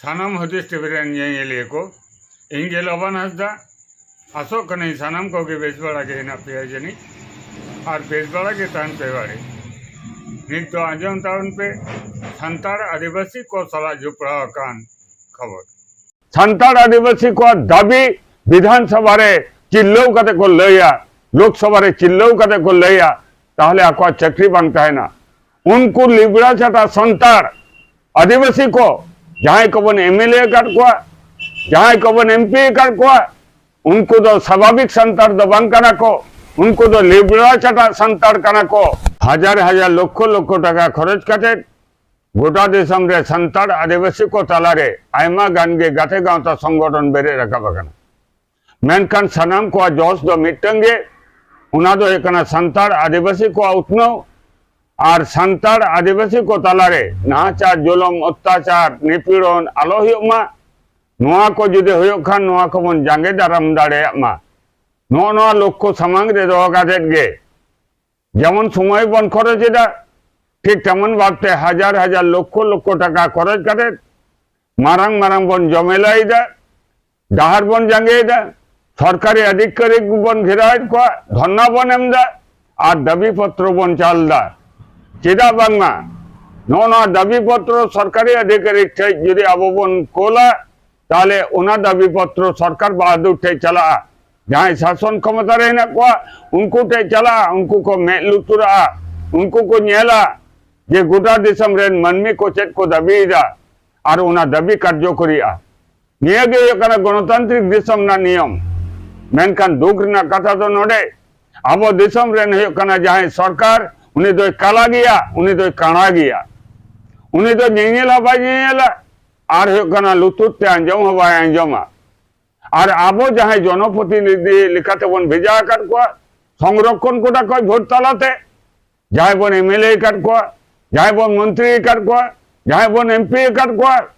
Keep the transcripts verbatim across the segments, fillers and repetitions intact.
ᱥᱟᱱᱟᱢ ᱦᱩᱫᱤᱥ ᱴᱤᱵᱷᱤ ᱨᱮᱱ ᱧᱮᱧᱮᱞᱤᱭᱟᱹ ᱠᱚ, ᱤᱧ ᱜᱮ ᱞᱚᱵᱟᱱ ᱦᱟᱸᱥᱫᱟ᱾ ᱟᱥᱚᱜ ᱠᱟᱹᱱᱟᱹᱧ ᱥᱟᱱᱟᱢ ᱠᱚᱜᱮ ᱵᱮᱥ ᱵᱟᱲᱟ ᱜᱮ ᱦᱮᱱᱟᱜ ᱯᱮᱭᱟ ᱡᱟᱹᱱᱤᱡ, ᱟᱨ ᱵᱮᱥ ᱵᱟᱲᱟ ᱜᱮ ᱛᱟᱦᱮᱱ ᱯᱮ ᱵᱟᱲᱮ᱾ ᱱᱤᱛ ᱫᱚ ᱟᱸᱡᱚᱢ ᱛᱟᱵᱚᱱ ᱯᱮ ᱥᱟᱱᱛᱟᱲ ᱟᱹᱫᱤᱵᱟᱹᱥᱤ ᱠᱚ ᱥᱟᱞᱟᱜ ᱡᱚᱯᱲᱟᱣ ᱟᱠᱟᱱ ᱠᱷᱚᱵᱚᱨ᱾ ᱥᱟᱱᱛᱟᱲ ᱟᱹᱫᱤᱵᱟᱹᱥᱤ ᱠᱚᱣᱟᱜ ᱫᱟᱹᱵᱤ ᱵᱤᱫᱷᱟᱱ ᱥᱚᱵᱷᱟ ᱨᱮ ᱪᱤᱞᱞᱟᱹᱣ ᱠᱟᱛᱮ ᱠᱚ ᱞᱟᱹᱭᱟ, ᱞᱳᱠ ᱥᱚᱵᱷᱟ ᱨᱮ ᱪᱤᱞᱞᱟᱹᱣ ᱠᱟᱛᱮ ᱠᱚ ᱞᱟᱹᱭᱟ, ᱛᱟᱦᱚᱞᱮ ᱟᱠᱚᱣᱟᱜ ᱪᱟᱹᱠᱨᱤ ᱵᱟᱝ ᱛᱟᱦᱮᱱᱟ᱾ ᱩᱱᱠᱩ ᱞᱤᱵᱲᱟ ᱪᱟᱴᱟ ᱥᱟᱱᱛᱟᱲ ᱟᱹᱫᱤᱵᱟᱹᱥᱤ ᱠᱚ, ᱡᱟᱦᱟᱸᱭ ᱠᱚᱵᱚᱱ ᱮᱢ ᱮᱞ ᱮ ᱟᱠᱟᱫ ᱠᱚᱣᱟ, ᱡᱟᱦᱟᱸᱭ ᱠᱚᱵᱚᱱ ᱮᱢ ᱯᱤ ᱟᱠᱟᱫ ᱠᱚᱣᱟ, ᱩᱱᱠᱩ ᱫᱚ ᱥᱟᱵᱷᱟᱵᱤᱠ ᱥᱟᱱᱛᱟᱲ ᱫᱚ ᱵᱟᱝ ᱠᱟᱱᱟ ᱠᱚ, ᱩᱱᱠᱩ ᱫᱚ ᱞᱤᱵᱲᱟ ᱪᱟᱴᱟ ᱥᱟᱱᱛᱟᱲ ᱠᱟᱱᱟ ᱠᱚ᱾ ᱦᱟᱡᱟᱨ ᱦᱟᱡᱟᱨ ᱞᱚᱠᱠᱷᱚ ᱞᱚᱠᱠᱷᱚ ᱴᱟᱠᱟ ᱠᱷᱚᱨᱚᱪ ᱠᱟᱛᱮ ᱜᱚᱴᱟ ᱫᱤᱥᱚᱢ ᱨᱮ ᱥᱟᱱᱛᱟᱲ ᱟᱹᱫᱤᱵᱟᱹᱥᱤ ᱠᱚ ᱛᱟᱞᱟᱨᱮ ᱟᱭᱢᱟ ᱜᱟᱱ ᱜᱮ ᱜᱟᱛᱮ ᱜᱟᱶᱛᱟ ᱥᱚᱝᱜᱚᱴᱷᱚᱱ ᱵᱮᱨᱮᱫ ᱨᱟᱠᱟᱵ ᱟᱠᱟᱱᱟ᱾ ᱢᱮᱱᱠᱷᱟᱱ ᱥᱟᱱᱟᱢ ᱠᱚᱣᱟᱜ ᱡᱚᱥ ᱫᱚ ᱢᱤᱫᱴᱟᱝ ᱜᱮ, ᱚᱱᱟ ᱫᱚ ᱦᱩᱭᱩᱜ ᱠᱟᱱᱟ ᱥᱟᱱᱛᱟᱲ ᱟᱹᱫᱤᱵᱟᱹᱥᱤ ᱠᱚᱣᱟᱜ ᱩᱛᱱᱟᱹᱣ ᱟᱨ ᱥᱟᱱᱛᱟᱲ ᱟᱹᱫᱤᱵᱟᱹᱥᱤ ᱠᱚ ᱛᱟᱞᱟᱨᱮ ᱱᱟᱦᱟᱪᱟᱨ, ᱡᱩᱞᱩᱢ, ᱚᱛᱛᱟᱪᱟᱨ, ᱱᱤᱯᱤᱲᱚᱱ ᱟᱞᱚ ᱦᱩᱭᱩᱜ ᱢᱟ᱾ ᱱᱚᱣᱟ ᱠᱚ ᱡᱩᱫᱤ ᱦᱩᱭᱩᱜ ᱠᱷᱟᱱ, ᱱᱚᱣᱟ ᱠᱚᱵᱚᱱ ᱡᱟᱸᱜᱮ ᱫᱟᱨᱟᱢ ᱫᱟᱲᱮᱭᱟᱜ ᱢᱟ᱾ ᱱᱚᱜᱼᱚ ᱱᱚᱣᱟ ᱞᱚᱠᱠᱷᱚ ᱥᱟᱢᱟᱝ ᱨᱮ ᱫᱚᱦᱚ ᱠᱟᱛᱮᱫ ᱜᱮ ᱡᱮᱢᱚᱱ ᱥᱚᱢᱚᱭ ᱵᱚᱱ ᱠᱷᱚᱨᱚᱪ ᱮᱫᱟ, ᱴᱷᱤᱠ ᱛᱮᱢᱚᱱ ᱵᱷᱟᱵᱛᱮ ᱦᱟᱡᱟᱨ ᱦᱟᱡᱟᱨ ᱞᱚᱠᱠᱷᱚ ᱞᱚᱠᱠᱷᱚ ᱴᱟᱠᱟ ᱠᱷᱚᱨᱚᱪ ᱠᱟᱛᱮᱫ ᱢᱟᱨᱟᱝ ᱢᱟᱨᱟᱝ ᱵᱚᱱ ᱡᱚᱢᱮᱞᱟᱭᱮᱫᱟ, ᱰᱟᱦᱟᱨ ᱵᱚᱱ ᱡᱟᱸᱜᱮᱭᱮᱫᱟ, ᱥᱚᱨᱠᱟᱨᱤ ᱟᱫᱷᱤᱠᱟᱨᱤᱠ ᱵᱚᱱ ᱜᱷᱮᱨᱟᱣᱮᱫ ᱠᱚᱣᱟ, ᱫᱷᱚᱨᱱᱟ ᱵᱚᱱ ᱮᱢ ᱮᱫᱟ ᱟᱨ ᱫᱟᱹᱵᱤ ᱯᱚᱛᱨᱚ ᱵᱚᱱ ᱪᱟᱞ ᱮᱫᱟ᱾ ᱪᱮᱫᱟᱜ ᱵᱟᱝᱢᱟ ᱱᱚᱜᱼᱚ ᱱᱚᱣᱟ ᱫᱟᱹᱵᱤ ᱯᱚᱛᱨᱚ ᱥᱚᱨᱠᱟᱨᱤ ᱟᱫᱷᱤᱠᱟᱨᱤᱠ ᱴᱷᱮᱱ ᱡᱩᱫᱤ ᱟᱵᱚ ᱵᱚᱱ ᱠᱳᱞᱟ, ᱛᱟᱦᱚᱞᱮ ᱚᱱᱟ ᱫᱟᱹᱵᱤ ᱯᱚᱛᱨᱚ ᱥᱚᱨᱠᱟᱨ ᱵᱟᱦᱟᱫᱩᱨ ᱴᱷᱮᱱ ᱪᱟᱞᱟᱜᱼᱟ᱾ ᱡᱟᱦᱟᱸᱭ ᱥᱟᱥᱚᱱ ᱠᱷᱚᱢᱚᱛᱟ ᱨᱮ ᱦᱮᱱᱟᱜ ᱠᱚᱣᱟ, ᱩᱱᱠᱩ ᱴᱷᱮᱱ ᱪᱟᱞᱟᱜᱼᱟ, ᱩᱱᱠᱩ ᱠᱚ ᱢᱮᱫ ᱞᱩᱛᱩᱨᱟᱜᱼᱟ, ᱩᱱᱠᱩ ᱠᱚ ᱧᱮᱞᱟ ᱡᱮ ᱜᱚᱴᱟ ᱫᱤᱥᱚᱢ ᱨᱮᱱ ᱢᱟᱹᱱᱢᱤ ᱠᱚ ᱪᱮᱫ ᱠᱚ ᱫᱟᱹᱵᱤᱭᱮᱫᱟ ᱟᱨ ᱚᱱᱟ ᱫᱟᱹᱵᱤ ᱠᱟᱨᱡᱚᱠᱚᱨᱤᱜᱼᱟ᱾ ᱱᱤᱭᱟᱹ ᱜᱮ ᱦᱩᱭᱩᱜ ᱠᱟᱱᱟ ᱜᱚᱱᱚᱛᱟᱱᱛᱨᱤᱠ ᱫᱤᱥᱚᱢ ᱨᱮᱱᱟᱜ ᱱᱤᱭᱚᱢ᱾ ᱢᱮᱱᱠᱷᱟᱱ ᱫᱩᱠ ᱨᱮᱱᱟᱜ ᱠᱟᱛᱷᱟ ᱫᱚ ᱱᱚᱰᱮ, ᱟᱵᱚ ᱫᱤᱥᱚᱢ ᱨᱮᱱ ᱦᱩᱭᱩᱜ ᱠᱟᱱᱟ ᱡᱟᱦᱟᱸᱭ ᱥᱚᱨᱠᱟᱨ, ᱩᱱᱤ ᱫᱚᱭ ᱠᱟᱞᱟ ᱜᱮᱭᱟ, ᱩᱱᱤ ᱫᱚᱭ ᱠᱟᱬᱟ ᱜᱮᱭᱟ, ᱩᱱᱤ ᱫᱚ ᱧᱮᱧᱮᱞ ᱦᱚᱸ ᱵᱟᱭ ᱧᱮᱧᱮᱞᱟ, ᱟᱨ ᱦᱩᱭᱩᱜ ᱠᱟᱱᱟ ᱞᱩᱛᱩᱨ ᱛᱮ ᱟᱸᱡᱚᱢ ᱦᱚᱸ ᱵᱟᱭ ᱟᱸᱡᱚᱢᱟ᱾ ᱟᱨ ᱟᱵᱚ ᱡᱟᱦᱟᱸᱭ ᱡᱚᱱᱚᱯᱨᱚᱛᱤᱱᱤᱫᱷᱤ ᱞᱮᱠᱟᱛᱮ ᱵᱚᱱ ᱵᱷᱮᱡᱟ ᱟᱠᱟᱫ ᱠᱚᱣᱟ ᱥᱚᱝᱨᱚᱠᱠᱷᱚᱱ ᱠᱚᱴᱟ ᱠᱷᱚᱱ ᱵᱷᱳᱴ ᱛᱟᱞᱟᱛᱮ, ᱡᱟᱦᱟᱸᱭ ᱵᱚᱱ ᱮᱢ ᱮᱞ ᱮ ᱟᱠᱟᱫ ᱠᱚᱣᱟ, ᱡᱟᱦᱟᱸᱭ ᱵᱚᱱ ᱢᱚᱱᱛᱨᱤ ᱟᱠᱟᱫ ᱠᱚᱣᱟ, ᱡᱟᱦᱟᱸᱭ ᱵᱚᱱ ᱮᱢ ᱯᱤ ᱟᱠᱟᱫ ᱠᱚᱣᱟ,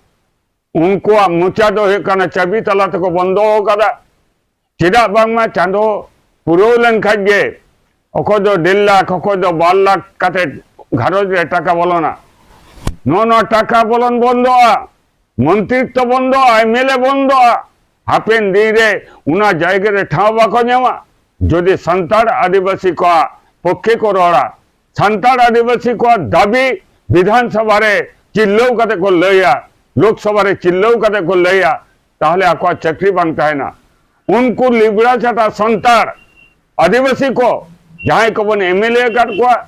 ᱩᱱᱠᱩᱣᱟᱜ ᱢᱚᱪᱟ ᱫᱚ ᱦᱩᱭᱩᱜ ᱠᱟᱱᱟ ᱪᱟᱹᱵᱤ ᱛᱟᱞᱟ ᱛᱮᱠᱚ ᱵᱚᱱᱫᱚ ᱟᱠᱟᱫᱟ᱾ ᱪᱮᱫᱟᱜ ᱵᱟᱝᱢᱟ ᱪᱟᱸᱫᱚ ᱯᱩᱨᱟᱹᱣ ᱞᱮᱱᱠᱷᱟᱡ ᱜᱮ ᱚᱠᱚᱭ ᱫᱚ ᱰᱮᱲ ᱞᱟᱠᱷ, ᱚᱠᱚᱭ ᱫᱚ ᱵᱟᱨ ᱞᱟᱠᱷ ᱠᱟᱛᱮ ᱜᱷᱟᱨᱚᱸᱡᱽ ᱨᱮ ᱴᱟᱠᱟ ᱵᱚᱞᱚᱱᱟ᱾ ᱱᱚᱜᱼᱚ ᱱᱚᱣᱟ ᱴᱟᱠᱟ ᱵᱚᱞᱚᱱ ᱵᱚᱱᱫᱚᱜᱼᱟ᱾ ᱢᱚᱱᱛᱨᱤᱛᱛᱚ ᱵᱚᱱᱫᱚᱜᱼᱟ, ᱮᱢᱮᱞᱮ ᱵᱚᱱᱫᱚᱜᱼᱟ᱾ ᱦᱟᱯᱮᱱ ᱫᱤᱱ ᱨᱮ ᱚᱱᱟ ᱡᱟᱭᱜᱟ ᱨᱮ ᱴᱷᱟᱶ ᱵᱟᱠᱚ ᱧᱟᱢᱟ᱾ ᱡᱩᱫᱤ ᱥᱟᱱᱛᱟᱲ ᱟᱹᱫᱤᱵᱟᱹᱥᱤ ᱠᱚᱣᱟᱜ ᱯᱚᱠᱠᱷᱮ ᱠᱚ ᱨᱚᱲᱟ, ᱥᱟᱱᱛᱟᱲ ᱟᱹᱫᱤᱵᱟᱹᱥᱤ ᱠᱚᱣᱟᱜ ᱫᱟᱹᱵᱤ ᱵᱤᱫᱷᱟᱱ ᱥᱚᱵᱷᱟ ᱨᱮ ᱪᱤᱞᱞᱟᱹᱣ ᱠᱟᱛᱮ ᱠᱚ ᱞᱟᱹᱭᱟ, ᱞᱳᱠ ᱥᱚᱵᱷᱟ ᱨᱮ ᱪᱤᱞᱞᱟᱹᱣ ᱠᱟᱛᱮ ᱠᱚ ᱞᱟᱹᱭᱟ, ᱛᱟᱦᱚᱞᱮ ᱟᱠᱚᱣᱟᱜ ᱪᱟᱹᱠᱨᱤ ᱵᱟᱝ ᱛᱟᱦᱮᱱᱟ᱾ ᱩᱱᱠᱩ ᱞᱤᱵᱲᱟ ᱪᱟᱴᱟ ᱥᱟᱱᱛᱟᱲ ᱟᱹᱫᱤᱵᱟᱹᱥᱤ ᱠᱚ, ᱡᱟᱦᱟᱸᱭ ᱠᱚᱵᱚᱱ ᱮᱢᱮᱞᱮ ᱟᱠᱟᱫ ᱠᱚᱣᱟ,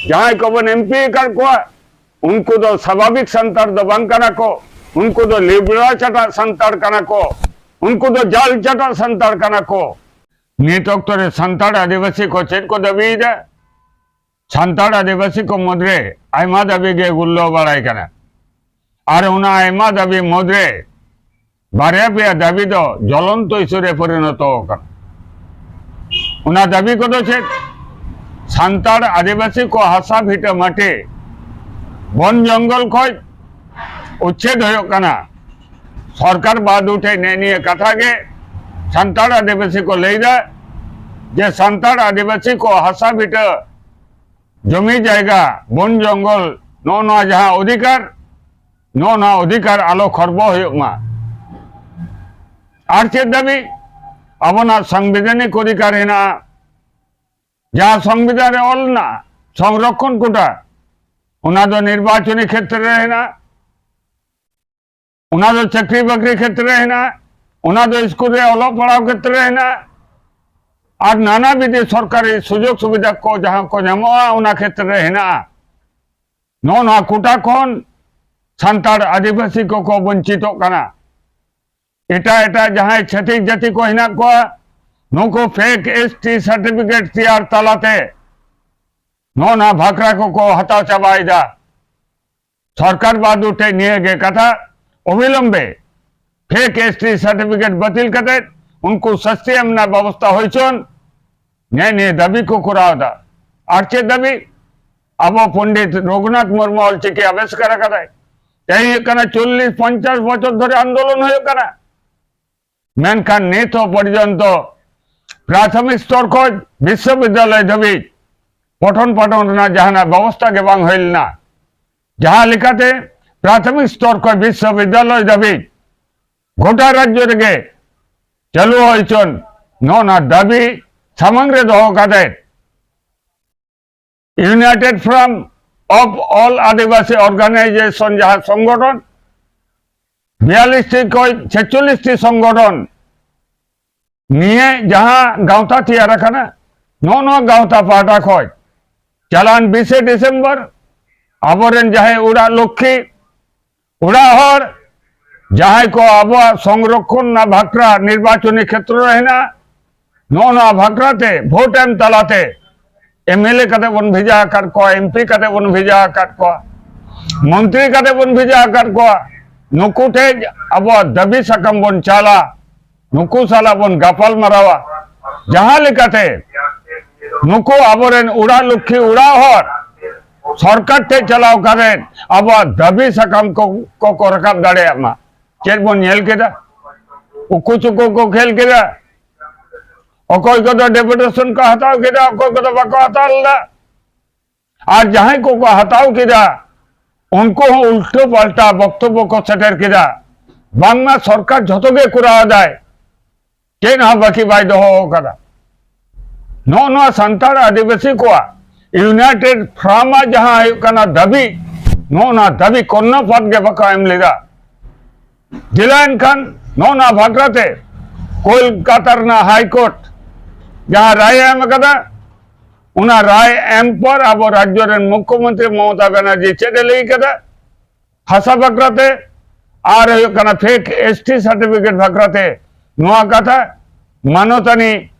ᱡᱟᱦᱟᱸᱭ ᱠᱚᱵᱚᱱ ᱮᱢᱯᱤ ᱟᱠᱟᱫ ᱠᱚᱣᱟ, ᱩᱱᱠᱩ ᱫᱚ ᱥᱟᱵᱷᱟᱵᱤᱠ ᱥᱟᱱᱛᱟᱲ ᱫᱚ ᱵᱟᱝ ᱠᱟᱱᱟ ᱠᱚ᱾ ᱩᱱᱠᱩ ᱫᱚ ᱞᱤᱵᱲᱟ ᱪᱟᱴᱟ ᱥᱟᱱᱛᱟᱲ ᱠᱟᱱᱟ ᱠᱚ᱾ ᱩᱱᱠᱩ ᱫᱚ ᱡᱟᱞ ᱪᱟᱴᱟ ᱥᱟᱱᱛᱟᱲ ᱠᱟᱱᱟ ᱠᱚ᱾ ᱱᱤᱛ ᱚᱠᱛᱚ ᱨᱮ ᱥᱟᱱᱛᱟᱲ ᱟᱹᱫᱤᱵᱟᱹᱥᱤ ᱠᱚ ᱪᱮᱫ ᱠᱚ ᱫᱟᱹᱵᱤᱭᱮᱫᱟ? ᱥᱟᱱᱛᱟᱲ ᱟᱹᱫᱤᱵᱟᱹᱥᱤ ᱠᱚ ᱢᱩᱫᱽᱨᱮ ᱟᱭᱢᱟ ᱫᱟᱹᱵᱤ ᱜᱮ ᱜᱩᱨᱞᱟᱹᱣ ᱵᱟᱲᱟᱭ ᱠᱟᱱᱟ᱾ ᱟᱨ ᱚᱱᱟ ᱟᱭᱢᱟ ᱫᱟᱹᱵᱤ ᱢᱩᱫᱽᱨᱮ ᱵᱟᱨᱭᱟ ᱯᱮᱭᱟ ᱫᱟᱹᱵᱤ ᱫᱚ ᱡᱚᱞᱚᱱᱛᱚ ᱤᱥᱩ ᱨᱮ ᱯᱚᱨᱤᱱᱚᱛᱚ ᱟᱠᱟᱱᱟ᱾ ᱚᱱᱟ ᱫᱟᱹᱵᱤ ᱠᱚᱫᱚ ᱪᱮᱫ? ᱥᱟᱱᱛᱟᱲ ᱟᱹᱫᱤᱵᱟᱹᱥᱤ ᱠᱚ ᱦᱟᱥᱟ ᱵᱷᱤᱴᱟᱹ ᱢᱟᱹᱴᱤ ᱵᱚᱱ ᱡᱚᱝᱜᱚᱞ ᱠᱷᱚᱡ ᱩᱪᱪᱷᱮᱫ ᱦᱩᱭᱩᱜ ᱠᱟᱱᱟ᱾ ᱥᱚᱨᱠᱟᱨ ᱵᱟᱹᱫᱩ ᱴᱷᱮᱡ ᱱᱮᱜ ᱱᱤᱭᱟᱹ ᱠᱟᱛᱷᱟ ᱜᱮ ᱥᱟᱱᱛᱟᱲ ᱟᱹᱫᱤᱵᱟᱹᱥᱤ ᱠᱚ ᱞᱟᱹᱭᱫᱟ ᱡᱮ ᱥᱟᱱᱛᱟᱲ ᱟᱹᱫᱤᱵᱟᱹᱥᱤ ᱠᱚ ᱦᱟᱥᱟ ᱵᱷᱤᱴᱟᱹ ᱡᱚᱢᱤ ᱡᱟᱭᱜᱟ, ᱵᱚᱱ ᱡᱚᱝᱜᱚᱞ, ᱱᱚᱜᱼᱚ ᱱᱚᱣᱟ ᱡᱟᱦᱟᱸ ᱚᱫᱷᱤᱠᱟᱨ, ᱱᱚᱜᱼᱚ ᱱᱚᱣᱟ ᱚᱫᱷᱤᱠᱟᱨ ᱟᱞᱚ ᱠᱷᱚᱨᱵᱚ ᱦᱩᱭᱩᱜ ᱢᱟ᱾ ᱟᱨ ᱪᱮᱫ ᱫᱟᱹᱵᱤ? ᱟᱵᱚᱱᱟᱜ ᱥᱚᱝᱵᱤᱫᱷᱟᱱᱤᱠ ᱚᱫᱷᱤᱠᱟᱨ ᱦᱮᱱᱟᱜᱼᱟ, ᱡᱟᱦᱟᱸ ᱥᱚᱝᱵᱤᱫᱷᱟᱱ ᱨᱮ ᱚᱞ ᱢᱮᱱᱟᱜᱼᱟ, ᱥᱚᱝᱨᱚᱠᱷᱚᱱ ᱠᱳᱴᱟ, ᱚᱱᱟ ᱫᱚ ᱱᱤᱨᱵᱟᱪᱚᱱᱤ ᱠᱷᱮᱛᱨᱮ ᱨᱮ ᱦᱮᱱᱟᱜᱼᱟ, ᱚᱱᱟ ᱫᱚ ᱪᱟᱹᱠᱨᱤ ᱵᱟᱹᱠᱨᱤ ᱠᱷᱮᱛᱨᱮ ᱨᱮ ᱦᱮᱱᱟᱜᱼᱟ, ᱚᱱᱟ ᱫᱚ ᱥᱠᱩᱞ ᱨᱮ ᱚᱞᱚᱜ ᱯᱟᱲᱦᱟᱣ ᱠᱷᱮᱛᱨᱮ ᱨᱮ ᱦᱮᱱᱟᱜᱼᱟ, ᱟᱨ ᱱᱟᱱᱟ ᱵᱤᱫᱷᱤ ᱥᱚᱨᱠᱟᱨᱤ ᱥᱩᱡᱳᱜᱽ ᱥᱩᱵᱤᱫᱷᱟ ᱠᱚ ᱡᱟᱦᱟᱸ ᱠᱚ ᱧᱟᱢᱚᱜᱼᱟ, ᱚᱱᱟ ᱠᱷᱮᱛᱨᱮ ᱨᱮ ᱦᱮᱱᱟᱜᱼᱟ᱾ ᱱᱚᱜᱼᱚ ᱱᱚᱣᱟ ᱠᱳᱴᱟ ᱠᱷᱚᱱ ᱥᱟᱱᱛᱟᱲ ᱟᱹᱫᱤᱵᱟᱹᱥᱤ ᱠᱚᱠᱚ ᱵᱚᱧᱪᱤᱛᱚᱜ ᱠᱟᱱᱟ᱾ ᱮᱴᱟᱜ ᱮᱴᱟᱜ ᱡᱟᱦᱟᱸᱭ ᱪᱷᱟᱹᱛᱤᱠ ᱡᱟᱹᱛᱤ ᱠᱚ ᱦᱮᱱᱟᱜ ᱠᱚᱣᱟ, ᱱᱩᱠᱩ ᱯᱷᱮᱠ ᱮᱥ ᱴᱤ ᱥᱟᱨᱴᱤᱯᱷᱤᱠᱮᱴ ᱛᱮᱭᱟᱨ ᱛᱟᱞᱟᱛᱮ ᱱᱚᱜᱼᱚ ᱱᱟ ᱵᱷᱟᱠᱨᱟ ᱠᱚᱠᱚ ᱦᱟᱛᱟᱣ ᱪᱟᱵᱟᱭᱮᱫᱟ᱾ ᱥᱚᱨᱠᱟᱨ ᱵᱟᱹᱫᱩ ᱴᱷᱮᱡ ᱱᱤᱭᱟᱹ ᱜᱮ ᱠᱟᱛᱷᱟ, ᱚᱵᱤᱞᱚᱢᱵᱮ ᱯᱷᱮᱠ ᱮᱥ ᱴᱤ ᱥᱟᱨᱴᱤᱯᱷᱤᱠᱮᱴ ᱵᱟᱹᱛᱤᱞ ᱠᱟᱛᱮ ᱩᱱᱠᱩ ᱥᱟᱥᱛᱤ ᱮᱢ ᱨᱮᱱᱟᱜ ᱵᱮᱵᱚᱥᱛᱷᱟ ᱦᱩᱭ ᱦᱚᱪᱚᱱ᱾ ᱱᱮᱜᱼᱮ ᱱᱤᱭᱟᱹ ᱫᱟᱹᱵᱤ ᱠᱚ ᱠᱚᱨᱟᱣ ᱮᱫᱟ᱾ ᱟᱨ ᱪᱮᱫ ᱫᱟᱹᱵᱤ? ᱟᱵᱚ ᱯᱚᱱᱰᱤᱛ ᱨᱚᱜᱷᱩᱱᱟᱛᱷ ᱢᱩᱨᱢᱩ ᱚᱞᱪᱤᱠᱤ ᱟᱵᱤᱥᱠᱟᱨ ᱟᱠᱟᱫᱟᱭ᱾ ᱛᱮᱦᱮᱧ ᱦᱩᱭᱩᱜ ᱠᱟᱱᱟ ᱪᱚᱞᱞᱤᱥ ᱯᱚᱧᱪᱟᱥ ᱵᱚᱪᱷᱚᱨ ᱫᱷᱚᱨᱮ ᱟᱱᱫᱳᱞᱚᱱ ᱦᱩᱭᱩᱜ ᱠᱟᱱᱟ, ᱢᱮᱱᱠᱷᱟᱱ ᱱᱤᱛ ᱦᱚᱸ ᱯᱚᱨᱡᱚᱱᱛᱚ ᱯᱨᱟᱛᱷᱚᱢᱤᱠ ᱥᱛᱚᱨ ᱠᱷᱚᱱ ᱵᱤᱥᱥᱚᱵᱤᱫᱽᱫᱟᱞᱚᱭ ᱫᱷᱟᱹᱵᱤᱡ ᱯᱚᱴᱷᱚᱱ ᱯᱟᱴᱷᱚᱱ ᱨᱮᱱᱟᱜ ᱡᱟᱦᱟᱱᱟᱜ ᱵᱮᱵᱚᱥᱛᱷᱟ ᱜᱮ ᱵᱟᱝ ᱦᱩᱭ ᱞᱮᱱᱟ᱾ ᱡᱟᱦᱟᱸ ᱞᱮᱠᱟᱛᱮ ᱯᱨᱟᱛᱷᱚᱢᱤᱠ ᱥᱛᱚᱨ ᱠᱷᱚᱱ ᱵᱤᱥᱥᱚᱵᱤᱫᱽᱫᱟᱞᱚᱭ ᱫᱷᱟᱹᱵᱤᱡ ᱜᱚᱴᱟ ᱨᱟᱡᱽᱡᱚ ᱨᱮᱜᱮ ᱪᱟᱹᱞᱩ ᱦᱩᱭ ᱦᱚᱪᱚᱱ, ᱱᱚᱜᱼᱚ ᱱᱟ ᱫᱟᱹᱵᱤ ᱥᱟᱢᱟᱝ ᱨᱮ ᱫᱚᱦᱚ ᱠᱟᱛᱮ United Front of All Adivasi Organization ᱡᱟᱦᱟᱸ ᱥᱚᱝᱜᱚᱴᱷᱚᱱ, ᱵᱤᱭᱟᱞᱞᱤᱥ ᱴᱤ ᱠᱷᱚᱱ ᱪᱷᱮᱪᱪᱚᱞᱞᱤᱥ ᱴᱤ ᱥᱚᱝᱜᱚᱴᱷᱚᱱ ᱱᱤᱭᱟᱹ ᱡᱟᱦᱟᱸ ᱜᱟᱶᱛᱟ ᱛᱮᱭᱟᱨ ᱟᱠᱟᱱᱟ, ᱱᱚᱜᱼᱚ ᱱᱚᱣᱟ ᱜᱟᱶᱛᱟ ᱯᱟᱦᱴᱟ ᱠᱷᱚᱱ ᱪᱟᱞᱟᱣᱮᱱ ᱵᱤᱥᱮ ᱰᱤᱥᱮᱢᱵᱚᱨ ᱟᱵᱚᱨᱮᱱ ᱡᱟᱦᱟᱸᱭ ᱚᱲᱟᱜ ᱞᱚᱠᱠᱷᱤ, ᱚᱲᱟᱜ ᱦᱚᱲ, ᱡᱟᱦᱟᱸᱭ ᱠᱚ ᱟᱵᱚᱣᱟᱜ ᱥᱚᱝᱨᱚᱠᱷᱚᱱ ᱨᱮᱱᱟᱜ ᱵᱷᱟᱠᱨᱟ ᱱᱤᱨᱵᱟᱪᱚᱱᱤ ᱠᱷᱮᱛᱨᱚ ᱨᱮ ᱦᱮᱱᱟᱜᱼᱟ, ᱱᱚᱜᱼᱚ ᱱᱚᱣᱟ ᱵᱷᱟᱠᱨᱟ ᱛᱮ ᱵᱷᱳᱴ ᱮᱢ ᱛᱟᱞᱟᱛᱮ ᱮᱢ ᱮᱞ ᱮ ᱠᱟᱛᱮ ᱵᱚᱱ ᱵᱷᱮᱡᱟ ᱟᱠᱟᱫ ᱠᱚᱣᱟ, ᱮᱢ ᱯᱤ ᱠᱟᱛᱮ ᱵᱚᱱ ᱵᱷᱮᱡᱟ ᱟᱠᱟᱫ ᱠᱚᱣᱟ, ᱢᱚᱱᱛᱨᱤ ᱠᱟᱛᱮ ᱵᱚᱱ ᱵᱷᱮᱡᱟ ᱟᱠᱟᱫ ᱠᱚᱣᱟ᱾ ᱱᱩᱠᱩ ᱴᱷᱮᱱ ᱟᱵᱚᱣᱟᱜ ᱫᱟᱹᱵᱤ ᱥᱟᱠᱟᱢ ᱵᱚᱱ ᱪᱟᱞᱟ, ᱱᱩᱠᱩ ᱥᱟᱞᱟᱜ ᱵᱚᱱ ᱜᱟᱯᱟᱞ ᱢᱟᱨᱟᱣᱟ᱾ ᱡᱟᱦᱟᱸ ᱞᱮᱠᱟᱛᱮ ᱱᱩᱠᱩ ᱟᱵᱚᱨᱮᱱ ᱚᱲᱟᱜ ᱞᱚᱠᱠᱷᱤ ᱚᱲᱟᱜ ᱦᱚᱲ ᱥᱚᱨᱠᱟᱨ ᱴᱷᱮᱱ ᱪᱟᱞᱟᱣ ᱠᱟᱛᱮ ᱟᱵᱚᱣᱟᱜ ᱫᱟᱹᱵᱤ ᱥᱟᱠᱟᱢ ᱠᱚ, ᱠᱚ, ᱠᱚ ᱨᱟᱠᱟᱵ ᱫᱟᱲᱮᱭᱟᱜ ᱢᱟ᱾ ᱪᱮᱫ ᱵᱚᱱ ᱧᱮᱞ ᱠᱮᱫᱟ? ᱩᱠᱩ ᱪᱩᱠᱩ ᱠᱚ ᱠᱷᱮᱞ ᱠᱮᱫᱟ᱾ ᱚᱠᱚᱭ ᱠᱚᱫᱚ ᱰᱮᱯᱩᱴᱮᱥᱚᱱ ᱠᱚ ᱦᱟᱛᱟᱣ ᱠᱮᱫᱟ, ᱚᱠᱚᱭ ᱠᱚᱫᱚ ᱵᱟᱠᱚ ᱦᱟᱛᱟᱣ ᱞᱮᱫᱟ᱾ ᱟᱨ ᱡᱟᱦᱟᱸᱭ ᱠᱚᱠᱚ ᱦᱟᱛᱟᱣ ᱠᱮᱫᱟ, ᱩᱱᱠᱩ ᱦᱚᱸ ᱩᱞᱴᱟᱹ ᱯᱟᱞᱴᱟ ᱵᱚᱠᱛᱚᱵᱵᱚ ᱠᱚ ᱥᱮᱴᱮᱨ ᱠᱮᱫᱟ, ᱵᱟᱝᱢᱟ ᱥᱚᱨᱠᱟᱨ ᱡᱷᱚᱛᱚ ᱜᱮ ᱠᱚᱨᱟᱣ ᱮᱫᱟᱭ, ᱪᱮᱫ ᱦᱚᱸ ᱵᱟᱹᱠᱤ ᱵᱟᱭ ᱫᱚᱦᱚ ᱟᱠᱟᱫᱟ᱾ ᱱᱚᱜᱼᱚ ᱱᱚᱣᱟ ᱥᱟᱱᱛᱟᱲ ᱟᱹᱫᱤᱵᱟᱹᱥᱤ ᱠᱚᱣᱟᱜ ᱤᱭᱩᱱᱟᱭᱴᱮᱰ ᱯᱷᱨᱚᱱᱴ ᱟᱜ ᱡᱟᱦᱟᱸ ᱦᱩᱭᱩᱜ ᱠᱟᱱᱟ ᱫᱟᱹᱵᱤ, ᱱᱚᱜᱼᱚ ᱱᱚᱣᱟ ᱫᱟᱹᱵᱤ ᱠᱚᱨᱱᱚᱯᱟᱛ ᱜᱮ ᱵᱟᱠᱚ ᱮᱢ ᱞᱮᱫᱟ᱾ ᱡᱮᱞᱟ ᱮᱱᱠᱷᱟᱱ ᱱᱚᱜᱼᱚ ᱱᱚᱣᱟ ᱵᱷᱟᱠᱨᱟ ᱛᱮ ᱠᱳᱞᱠᱟᱛᱟ ᱨᱮᱱᱟᱜ ᱦᱟᱭ ᱠᱳᱨᱴ ᱡᱟᱦᱟᱸ ᱨᱟᱭ ᱮ ᱮᱢ ᱟᱠᱟᱫᱟ, ᱚᱱᱟ ᱨᱟᱭ ᱮᱢ ᱯᱚᱨ ᱟᱵᱚ ᱨᱟᱡᱽᱡᱚ ᱨᱮᱱ ᱢᱩᱠᱷᱭᱚᱢᱚᱱᱛᱨᱤ ᱢᱚᱢᱚᱛᱟ ᱵᱟᱱᱟᱨᱡᱤ ᱪᱮᱫ ᱮ ᱞᱟᱹᱭ ᱠᱟᱫᱟ ᱦᱟᱥᱟ ᱵᱟᱠᱷᱨᱟ ᱛᱮ ᱟᱨ ᱦᱩᱭᱩᱜ ᱠᱟᱱᱟ ᱯᱷᱮᱠ ᱮᱥ ᱴᱤ ᱥᱟᱨᱴᱤᱯᱷᱤᱠᱮᱴ ᱵᱟᱠᱷᱨᱟ ᱛᱮ, ᱱᱚᱣᱟ ᱠᱟᱛᱷᱟ ᱢᱟᱱᱚᱛᱟᱱᱤ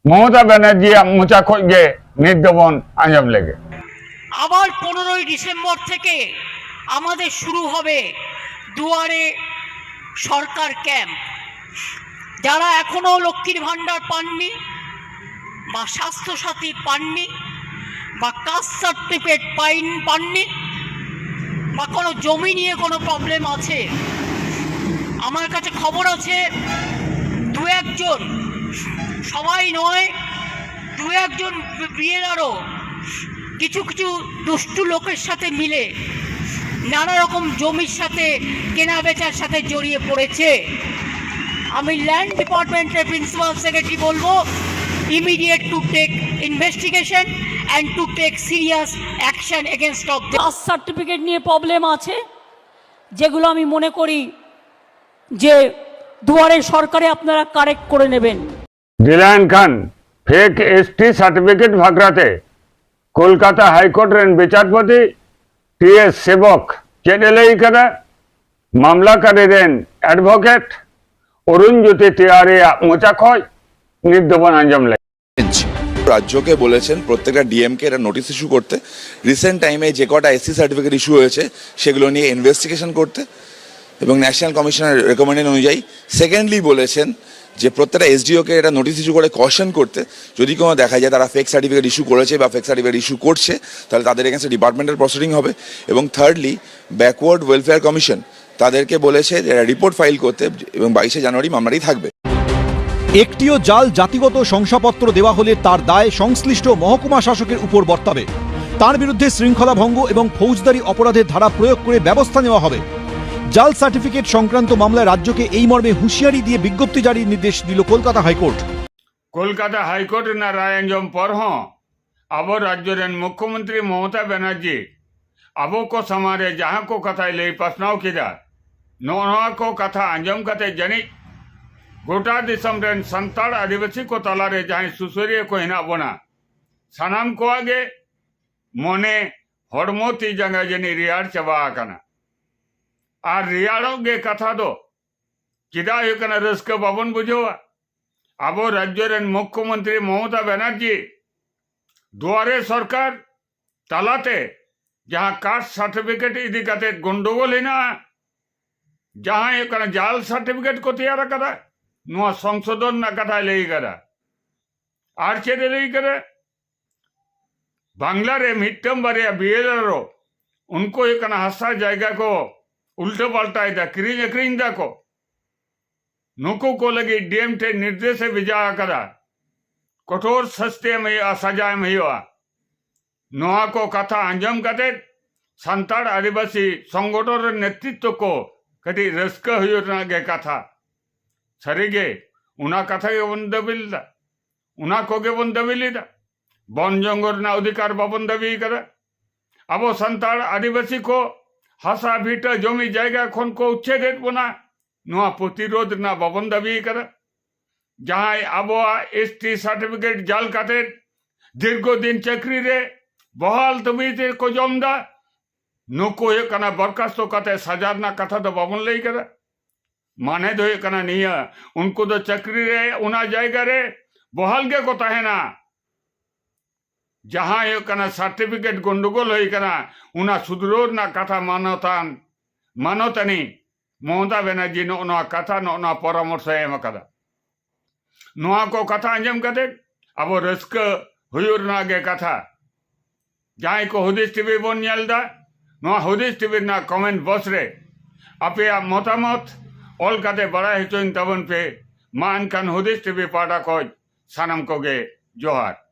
ᱢᱚᱢᱚᱛᱟ ᱵᱟᱱᱟᱨᱡᱤᱭᱟᱜ ᱢᱚᱪᱟ ᱠᱷᱚᱱ ᱜᱮ ᱱᱤᱛ ᱫᱚᱵᱚᱱ ᱟᱸᱡᱚᱢ ᱞᱮᱜᱮ᱾ আবার পনেরোই ডিসেম্বর থেকে আমাদের শুরু হবে দুয়ারে সরকার ক্যাম্প। যারা এখনও লক্ষ্মীর ভাণ্ডার পাননি বা স্বাস্থ্যসাথী পাননি বা কাস্ট সার্টিফিকেট পাইন পাননি বা কোনো জমি নিয়ে কোনো প্রবলেম আছে, আমার কাছে খবর আছে দু একজন, সবাই নয়, দু একজন বিএলআরও কিছু কিছু দুষ্টু লোকের সাথে মিলে নানা রকম জমির সাথে, কেনা বেচার সাথে জড়িয়ে পড়েছে। আমি ল্যান্ড ডিপার্টমেন্টের প্রিন্সিপাল সেক্রেটারি বলবো, immediate to take investigation and to take serious action against of. Caste certificate নিয়ে প্রবলেম আছে, যেগুলো আমি মনে করি যে দুয়ারে সরকারে আপনারা কারেক্ট করে নেবেন। ᱫᱤᱞᱟᱭᱟᱱ ᱠᱷᱟᱱ ᱯᱷᱮᱠ ᱮᱥᱴᱤ ᱥᱟᱨᱴᱤᱯᱷᱤᱠᱮᱴ ᱵᱟᱠᱷᱨᱟᱛᱮ ᱠᱳᱞᱠᱟᱛᱟ ᱦᱟᱭᱠᱳᱨᱴ ᱨᱮᱱ ᱵᱤᱪᱟᱨᱯᱚᱛᱤ ᱴᱤ ᱮᱥ ᱥᱮᱵᱚᱠ ᱪᱮᱫ ᱮ ᱞᱟᱹᱭ ᱠᱟᱫᱟ? ᱢᱟᱢᱞᱟᱠᱟᱨᱤ ᱨᱮᱱ ᱮᱰᱵᱷᱚᱠᱮᱴ ᱚᱨᱩᱱ ᱡᱳᱛᱤ ᱛᱤᱣᱟᱨᱤᱭᱟᱜ ᱢᱚᱪᱟ ᱠᱷᱚᱱ ᱱᱤᱛ ᱫᱚᱵᱚᱱ ᱟᱸᱡᱚᱢ ᱞᱮᱫ᱾ রাজ্যকে বলেছেন প্রত্যেকটা ডিএমকে এটা নোটিশ ইস্যু করতে, রিসেন্ট টাইমে যে কটা এসসি সার্টিফিকেট ইস্যু হয়েছে সেগুলো নিয়ে ইনভেস্টিগেশন করতে, এবং ন্যাশনাল কমিশনের রেকমেন্ডেশন অনুযায়ী। সেকেন্ডলি বলেছেন যে প্রত্যেকটা এসডিওকে এটা নোটিশ ইস্যু করে কশন করতে, যদি কোনো দেখা যায় তারা ফেক সার্টিফিকেট ইস্যু করেছে বা ফেক সার্টিফিকেট ইস্যু করছে, তাহলে তাদের এগেনস্টে ডিপার্টমেন্টাল প্রসিডিং হবে। এবং থার্ডলি, ব্যাকওয়ার্ড ওয়েলফেয়ার কমিশন তাদেরকে বলেছে এরা রিপোর্ট ফাইল করতে, এবং বাইশে জানুয়ারি মামলাটি থাকবে। একটিও জাল জাতিগত শংসাপত্র দেওয়া হলে তার দায় সংশ্লিষ্ট মহকুমা শাসকের উপর বর্তাবে। তার বিরুদ্ধে শৃঙ্খলা ভঙ্গ এবং ফৌজদারি অপরাধের ধারা প্রয়োগ করে ব্যবস্থা নেওয়া হবে। জাল সার্টিফিকেট সংক্রান্ত মামলায় রাজ্যকে এই মর্মে হুঁশিয়ারি দিয়ে বিজ্ঞপ্তি জারির নির্দেশ দিল কলকাতা হাইকোর্ট। ᱠᱳᱞᱠᱟᱛᱟ ᱦᱟᱭᱠᱳᱨᱴ ᱨᱮᱱᱟᱜ ᱨᱟᱭ ᱟᱸᱡᱚᱢ ᱯᱚᱨ ᱦᱚᱸ ᱟᱵᱚ ᱨᱟᱡᱽᱡᱚ ᱨᱮᱱ ᱢᱩᱠᱷᱭᱚᱢᱚᱱᱛᱨᱤ ᱢᱚᱢᱚᱛᱟ ᱵᱟᱱᱟᱨᱡᱤ ᱟᱵᱚ ᱠᱚ ᱥᱟᱢᱟᱝ ᱨᱮ ᱡᱟᱦᱟᱸ ᱠᱚ ᱠᱟᱛᱷᱟᱭ ᱞᱟᱹᱭ ᱯᱟᱥᱱᱟᱣ ᱠᱮᱫᱟ, ᱱᱚᱜᱼᱚ ᱱᱚᱣᱟ ᱠᱚ ᱠᱟᱛᱷᱟ ᱟᱸᱡᱚᱢ ᱠᱟᱛᱮ ᱡᱟᱹᱱᱤᱡ ᱜᱚᱴᱟ ᱫᱤᱥᱚᱢ ᱨᱮᱱ ᱥᱟᱱᱛᱟᱲ ᱟᱹᱫᱤᱵᱟᱹᱥᱤ ᱠᱚ ᱛᱟᱞᱟᱨᱮ ᱡᱟᱦᱟᱸᱭ ᱥᱩᱥᱟᱹᱨᱤᱭᱟᱹ ᱠᱚ ᱦᱮᱱᱟᱜ ᱵᱚᱱᱟ, ᱥᱟᱱᱟᱢ ᱠᱚᱣᱟᱜ ᱜᱮ ᱢᱚᱱᱮ, ᱦᱚᱲᱢᱚ, ᱛᱤ ᱡᱟᱸᱜᱟ ᱡᱟᱹᱱᱤᱡ ᱨᱮᱭᱟᱲ ᱪᱟᱵᱟ ᱟᱠᱟᱱᱟ᱾ ᱟᱨ ᱨᱮᱭᱟᱲᱚᱜ ᱜᱮ ᱠᱟᱛᱷᱟ ᱫᱚ ᱪᱮᱫᱟᱜ ᱦᱩᱭᱩᱜ ᱠᱟᱱᱟ ᱨᱟᱹᱥᱠᱟᱹ ᱵᱟᱵᱚᱱ ᱵᱩᱡᱷᱟᱹᱣᱟ? ᱟᱵᱚ ᱨᱟᱡᱽᱡᱚ ᱨᱮᱱ ᱢᱩᱠᱷᱭᱚᱢᱚᱱᱛᱨᱤ ᱢᱚᱢᱚᱛᱟ ᱵᱟᱱᱟᱨᱡᱤ ᱫᱩᱣᱟᱨᱮ ᱥᱚᱨᱠᱟᱨ ᱛᱟᱞᱟᱛᱮ ᱡᱟᱦᱟᱸ ᱠᱟᱥᱴ ᱥᱟᱨᱴᱤᱯᱷᱤᱠᱮᱴ ᱤᱫᱤ ᱠᱟᱛᱮ ᱜᱚᱱᱰᱚᱜᱳᱞ ᱦᱮᱱᱟᱜᱼᱟ, ᱡᱟᱦᱟᱸ ᱦᱩᱭᱩᱜ ᱠᱟᱱᱟ ᱡᱟᱞ ᱥᱟᱨᱴᱤᱯᱷᱤᱠᱮᱴ ᱠᱚ ᱛᱮᱭᱟᱨ ᱟᱠᱟᱫᱟ, ᱱᱚᱣᱟ ᱥᱚᱝᱥᱳᱫᱷᱚᱱ ᱨᱮᱱᱟᱜ ᱠᱟᱛᱷᱟᱭ ᱞᱟᱹᱭ ᱟᱠᱟᱫᱟ᱾ ᱟᱨ ᱪᱮᱫ ᱮ ᱞᱟᱹᱭ ᱟᱠᱟᱫᱟ? ᱵᱟᱝᱞᱟ ᱨᱮ ᱢᱤᱫᱴᱟᱝ ᱵᱟᱨᱭᱟ ᱵᱤᱭᱮᱞᱟᱨᱳ ᱩᱱᱠᱩ ᱦᱩᱭᱩᱜ ᱠᱟᱱᱟ ᱦᱟᱥᱟ ᱡᱟᱭᱜᱟ ᱠᱚ ᱩᱞᱴᱟᱹ ᱯᱟᱞᱴᱟᱭᱮᱫᱟ, ᱠᱤᱨᱤᱧ ᱟᱹᱠᱷᱨᱤᱧ ᱫᱟᱠᱚ᱾ ᱱᱩᱠᱩ ᱠᱚ ᱞᱟᱹᱜᱤᱫ ᱰᱤᱮᱢ ᱴᱷᱮᱱ ᱱᱤᱨᱫᱮᱥ ᱮ ᱵᱷᱮᱡᱟ ᱟᱠᱟᱫᱟ, ᱠᱚᱴᱷᱳᱨ ᱥᱟᱥᱛᱤ ᱮᱢ ᱦᱩᱭᱩᱜᱼᱟ, ᱥᱟᱡᱟ ᱮᱢ ᱦᱩᱭᱩᱜᱼᱟ᱾ ᱱᱚᱣᱟ ᱠᱚ ᱠᱟᱛᱷᱟ ᱟᱸᱡᱚᱢ ᱠᱟᱛᱮ ᱥᱟᱱᱛᱟᱲ ᱟᱹᱫᱤᱵᱟᱹᱥᱤ ᱥᱚᱝᱜᱚᱴᱷᱚᱱ ᱨᱮᱱ ᱱᱮᱛᱨᱤᱛᱵ ᱠᱚ ᱠᱟᱹᱴᱤᱡ ᱨᱟᱹᱥᱠᱟᱹ ᱦᱩᱭᱩᱜ ᱨᱮᱱᱟᱜ ᱜᱮ ᱠᱟᱛᱷᱟ᱾ ᱥᱟᱹᱨᱤᱜᱮ ᱚᱱᱟ ᱠᱟᱛᱷᱟ ᱜᱮᱵᱚᱱ ᱫᱟᱹᱵᱤ ᱞᱮᱫᱟ, ᱚᱱᱟ ᱠᱚᱜᱮ ᱵᱚᱱ ᱫᱟᱹᱵᱤ ᱞᱮᱫᱟ᱾ ᱵᱚᱱ ᱡᱚᱝᱜᱚᱞ ᱨᱮᱱᱟᱜ ᱚᱫᱷᱤᱠᱟᱨ ᱵᱟᱵᱚᱱ ᱫᱟᱹᱵᱤ ᱠᱟᱫᱟ᱾ ᱟᱵᱚ ᱥᱟᱱᱛᱟᱲ ᱟᱹᱫᱤᱵᱟᱹᱥᱤ ᱠᱚ ᱦᱟᱥᱟ ᱵᱷᱤᱴᱟᱹ ᱡᱚᱢᱤ ᱡᱟᱭᱜᱟ ᱠᱷᱚᱱ ᱠᱚ ᱩᱪᱪᱷᱮᱫ ᱮᱫ ᱵᱚᱱᱟ, ᱱᱚᱣᱟ ᱯᱨᱚᱛᱤᱨᱳᱫᱷ ᱨᱮᱱᱟᱜ ᱵᱟᱵᱚᱱ ᱫᱟᱹᱵᱤ ᱠᱟᱫᱟ᱾ ᱡᱟᱦᱟᱸᱭ ᱟᱵᱚᱣᱟᱜ ᱮᱥ ᱴᱤ ᱥᱟᱨᱴᱤᱯᱷᱤᱠᱮᱴ ᱡᱟᱞ ᱠᱟᱛᱮ ᱫᱤᱨᱜᱷᱚ ᱫᱤᱱ ᱪᱟᱹᱠᱨᱤ ᱨᱮ ᱵᱚᱦᱟᱞ ᱛᱩᱵᱤ ᱛᱮᱠᱚ ᱡᱚᱢ ᱮᱫᱟ, ᱱᱩᱠᱩ ᱦᱩᱭᱩᱜ ᱠᱟᱱᱟ ᱵᱚᱨᱠᱟᱥᱛᱚ ᱠᱟᱛᱮ ᱥᱟᱡᱟ ᱨᱮᱱᱟᱜ ᱠᱟᱛᱷᱟ ᱫᱚ ᱵᱟᱵᱚᱱ ᱞᱟᱹᱭ ᱠᱟᱫᱟ᱾ ᱢᱟᱱᱮ ᱫᱚ ᱦᱩᱭᱩᱜ ᱠᱟᱱᱟ ᱱᱤᱭᱟᱹ, ᱩᱱᱠᱩ ᱫᱚ ᱪᱟᱹᱠᱨᱤ ᱨᱮ ᱚᱱᱟ ᱡᱟᱭᱜᱟ ᱨᱮ ᱵᱚᱦᱟᱞ ᱜᱮᱠᱚ ᱛᱟᱦᱮᱱᱟ᱾ ᱡᱟᱦᱟᱸ ᱦᱩᱭᱩᱜ ᱠᱟᱱᱟ ᱥᱟᱨᱴᱤᱯᱷᱤᱠᱮᱴ ᱜᱚᱱᱰᱚᱜᱳᱞ ᱦᱩᱭ ᱠᱟᱱᱟ, ᱚᱱᱟ ᱥᱩᱫᱷᱨᱟᱹᱣ ᱨᱮᱱᱟᱜ ᱠᱟᱛᱷᱟ ᱢᱟᱱᱚᱛᱟᱱ, ᱢᱟᱱᱚᱛᱟᱱᱤ ᱢᱚᱢᱚᱛᱟ ᱵᱮᱱᱟᱨᱡᱤ ᱱᱚᱜᱼᱚ ᱱᱚᱣᱟ ᱠᱟᱛᱷᱟ, ᱱᱚᱜᱼᱚ ᱱᱚᱣᱟ ᱯᱚᱨᱟᱢᱚᱨᱥᱚᱭ ᱮᱢ ᱟᱠᱟᱫᱟ᱾ ᱱᱚᱣᱟ ᱠᱚ ᱠᱟᱛᱷᱟ ᱟᱸᱡᱚᱢ ᱠᱟᱛᱮ ᱟᱵᱚ ᱨᱟᱹᱥᱠᱟᱹ ᱦᱩᱭᱩᱜ ᱨᱮᱱᱟᱜ ᱜᱮ ᱠᱟᱛᱷᱟ᱾ ᱡᱟᱦᱟᱸᱭ ᱠᱚ ᱦᱩᱫᱤᱥ ᱴᱤᱵᱷᱤ ᱵᱚᱱ ᱧᱮᱞ ᱮᱫᱟ, ᱱᱚᱣᱟ ᱦᱩᱫᱤᱥ ᱴᱤᱵᱷᱤ ᱨᱮᱱᱟᱜ ᱠᱚᱢᱮᱱᱴ ᱵᱚᱠᱥ ᱨᱮ ᱟᱯᱮᱭᱟᱜ ᱢᱚᱛᱟᱢᱚᱛ ᱚᱞ ᱠᱟᱛᱮ ᱵᱟᱲᱟᱭ ᱦᱚᱪᱚᱧ ᱛᱟᱵᱚᱱ ᱯᱮ᱾ ᱢᱟ ᱮᱱᱠᱷᱟᱱ ᱦᱩᱫᱤᱥ ᱴᱤᱵᱷᱤ ᱯᱟᱦᱴᱟ ᱠᱷᱚᱱ ᱥᱟᱱᱟᱢ ᱠᱚᱜᱮ ᱡᱚᱦᱟᱨ᱾